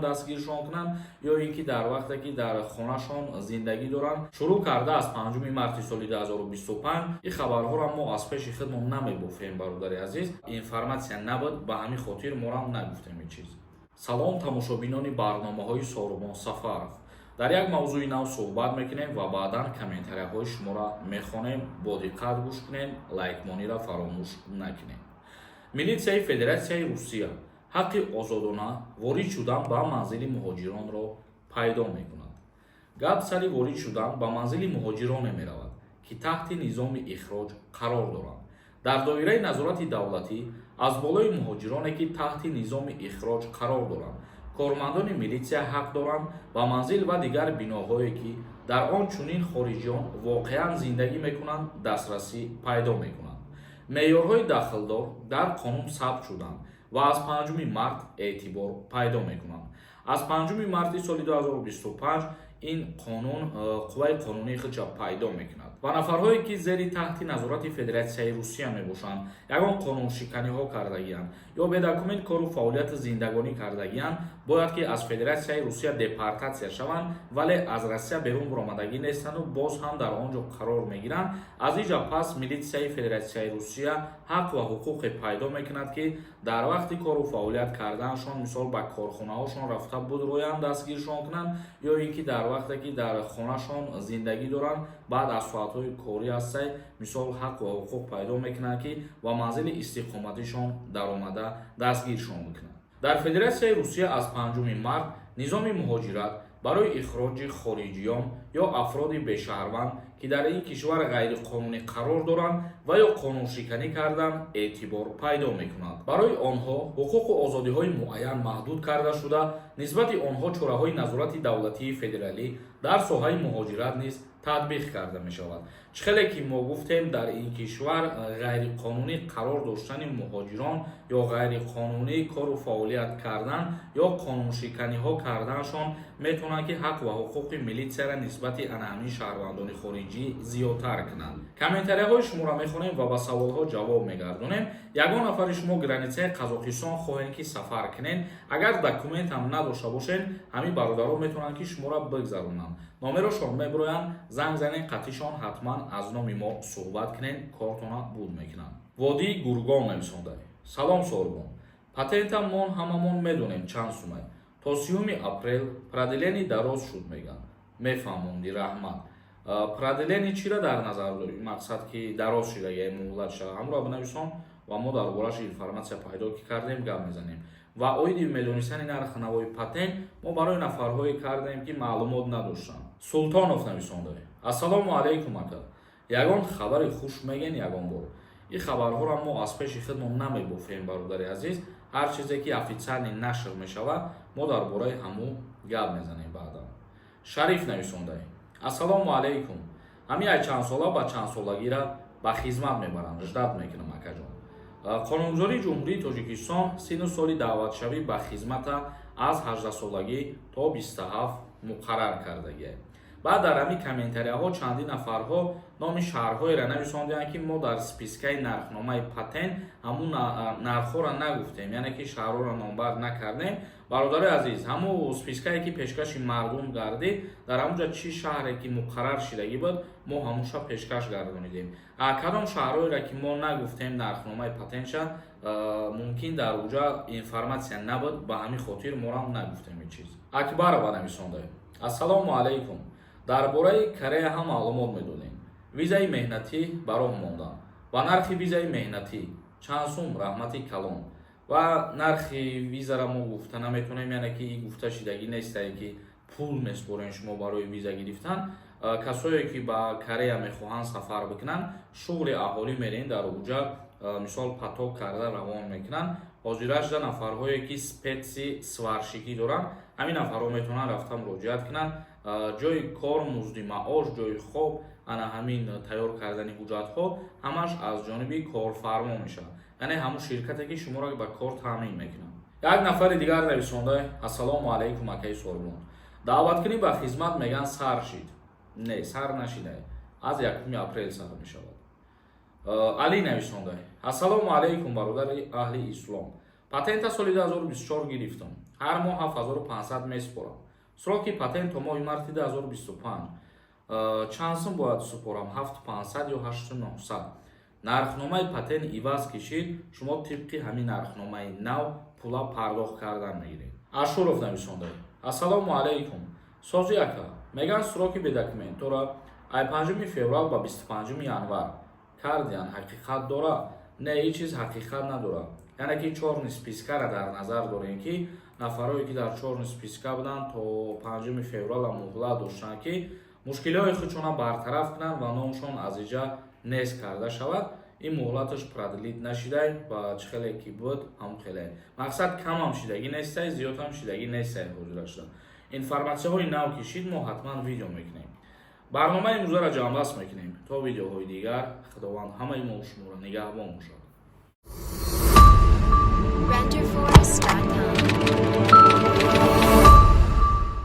Дастгиршон кунанд ё ин ки дар вақте ки дар хонашон зиндагӣ доранд. Шурӯъ карда аз 5 марти соли 2025. Ин хабарҳоро мо аз пеши худмон намебофем, бародари азиз, информатсия набуд, ба ҳамин хотир морам нагуфтем ин чиз. Салом, тамошобинони барномаҳои Сорубон Сафаров. Дар як мавзӯи нав суҳбат мекунем ва баъдан комментарияҳои шуморо мехонем. Бо диққат гӯш кунем, лайкмониро фаромӯш накунем. Милитсияи Федератсияи Русия ҳаққи озодона ворид шудан ба манзили муҳоҷиронро пайдо мекунад. Гап сари ворид шудан ба манзили муҳоҷироне меравад, ки таҳти низоми ихроҷ қарор доранд. Дар доираи назорати давлатӣ аз болои муҳоҷироне, ки таҳти низоми ихроҷ қарор доранд, кормандони милитсия ҳақ доранд ба манзил ва дигар биноҳое, ки дар он чунин хориҷиён воқеан зиндагӣ мекунанд, дастрасӣ пайдо мекунанд. Меъёрҳои дахлдор дар қонун сабт шуданд ва аз 5 март эътибор пайдо мекунанд. Аз 5 марти соли 2025 ин қонун қувваи қонунии худша пайдо мекунад ва нафарҳое, ки зери таҳти назорати Федератсияи Русия мебошанд, ягон қонуншиканиҳо кардагианд ё бе документ кору фаъолияти зиндагонӣ кардагианд, бояд ки аз Федератсияи Русия депортатсия шаванд, вале аз Россия берун баромадагӣ нестанду боз ҳам дар он ҷо қарор мегиранд. Аз ин ҷа пас милитсияи Федератсияи Русия ҳақ ва ҳуқуқе пайдо мекунад, ки дар вақти кору фаъолият карданашон, мисол, ба корхонаҳошон рафта будроянд, дастгиршон кунанд, ё ин ки дар вақте ки дар хонашон зиндагӣ доранд, баъд аз соатҳои корӣ ҳастай, мисол, ҳақ ва ҳуқуқ пайдо мекунанд, ки ба манзили истиқоматишон даромада дастгиршон мекунанд. Дар Федератсияи Русия аз 5 март низоми муҳоҷират барои ихроҷи хориҷиён ё афроди бешаҳрванд, ки дар ин кишвар ғайриқонунӣ қарор доранд ва ё қонуншиканӣ карданд, эътибор пайдо мекунад. Барои онҳо ҳуқуқу озодиҳои муайян маҳдуд карда шуда, нисбати онҳо чораҳои назорати давлатии федералӣ дар соҳаи муҳоҷират низ татбиқ карда мешавад. Чӣ хеле ки мо гуфтем, дар ин кишвар ғайриқонунӣ қарор доштани муҳоҷирон ё ғайриқонунӣ кору фаъолият кардан ё қонуншиканиҳо карданашон метавонанд, ки ҳақ ва ҳуқуқи милитсияра нисбати ана ҳамин шаҳрвандони хориҷӣ зиёдтар кунанд. Комментарияҳои шуморо мехонем ва ба саволҳо ҷавоб мегардонем. Ягон нафари шумо границаи Қазоқистон хоҳем, ки сафар кунед, агар документ ҳам надошта бошед, ҳамин бародарон метавонанд, ки шуморо бигзаронанд. Номерошон мебироянд, занг занед қатишон, ҳатман аз номи мо суҳбат кунед, кортона буд мекунанд. Водии Гургон нависонда: «Салом, Сорбон. Патентамон ҳамамон медонем чанд сумай. То 30-уми апрел продление дароз шуд мегӯянд. Мефаҳмонди, раҳмат». Продление чира дар назар дорӣ? Мақсад, ки дароз шидаги муҳлат шава, ҳамро бинависон ва мо дар борааш информатсия пайдо ки кардем, гап мезанем. Ва оиди медонистани нархи навои патент мо барои нафарҳое кардем, ки маълумот надоштанд. Султонов нависонда: «Ассалому алайкум, ака. Ягон хабари хуш мегӯен ягон бор?» Ин хабарҳоро мо аз пеши худмон намебофем, бародари азиз. Ҳар чизе ки официально нашр мешавад, мо дар бораи ҳамун гап мезанем баъдан. Шариф нависонда: «Ассалому алайкум. Ҳамин ай чандсола ба чандсолагира ба хизмат мебаранд? Ждать мекунам, акаҷон». Қонунгузории Ҷумҳурии Тоҷикистон синну соли даъватшавӣ ба хизмата аз 18-солагӣ то 27 муқаррар кардагиа. Баъд дар ҳамин комментарияҳо чандин нафарҳо номи шаҳрҳоеро нависондианд, ки мо дар спискаи нархномаи патент ҳамун нархҳоро нагуфтем, яъне ки шаҳрҳоро номбар накардем. Бародарои азиз, ҳамун спискае, ки пешкаши мардум гардид, дар ҳамунҷа чӣ шаҳре ки муқаррар шидагӣ буд, мо ҳамунша пешкаш гардонидем. Кадом шаҳрҳоеро ки мо нагуфтем нархномаи патентша, мумкин дар уҷа информатсия набуд, ба ҳамин хотир морам нагуфтем ин чиз. Акбарова нависонда: «Ассалому алайкум. Дар бораи Корея ҳам маълумот медодем. Визаи меҳнатӣ ба роҳ мондам ва нархи визаи меҳнатӣ чанд сум? Раҳмати калон». Ва нархи визара мо гуфта наметавонем, яъне ки гуфта шидагӣ нестае, ки пул меспорем шумо барои виза гирифтан. Касое, ки ба Корея мехоҳанд сафар бикунанд, шуғли аҳолӣ мерен, дар уҷа, мисол, поток карда равон мекунанд. Ҳозирашда нафарҳое, ки специ сварщикӣ доранд, ҳамин нафарҳо метавонанд рафта муроҷиат кунанд. Ҷои кор, музди маош, ҷои хоб, ана ҳамин тайёр кардани ҳуҷҷатҳо ҳамаш аз ҷониби корфармо мешавад, яъне ҳамун ширкате, ки шуморо ба кор таъмин мекунад. Як нафари дигар нависонда: «Ассалому алайкум, акаи Сорбон. Даъваткунӣ ба хизмат меган сар шид?» Не, сар нашида, аз 1-уми апрел сар мешавад. Али нависонда: «Ассалому алайкум, бародари аҳли ислом. Патента соли 2024 гирифтам. Ҳар моҳ 7500 месупорам. Сроки патент то моҳи марти 2025. Чанд сум бояд супорам, 7500 ё 8900? Нархномаи патент иваз кишид, шумо тибқи ҳамин нархномаи нав пула пардохт кардан мегиред. Ашуров нависонда: «Ассалому алайкум, сози ака, меган, сроки бедокументора ай 5 феврал ба 25 январ кардиян, ҳақиқат дора?» Не, ҳеҷ чиз ҳақиқат надорад. Яъне ки чёрный спискара дар назар дорем, ки нафарое ки дар чёрный списка буданд, то 5 феврала муҳлат доштанд, ки мушкилиҳои худшона бартараф кунанд ва номшон аз иҷа нест карда шавад. Ин муҳлаташ продлить нашидай ва чӣ хеле ки буд, ҳамон хеле. Мақсад, камам шидагӣ нестай, зиёдам шидагӣ нестай. Ҳозира шуда информатсияҳои нав кишид, мо ҳатман видео мекунем. Барномаи имрӯзаро ҷамъбаст мекунем. То видеоҳои дигар Худованд ҳамаи мо шуморо нигаҳбон бошад. Renderforest.ai.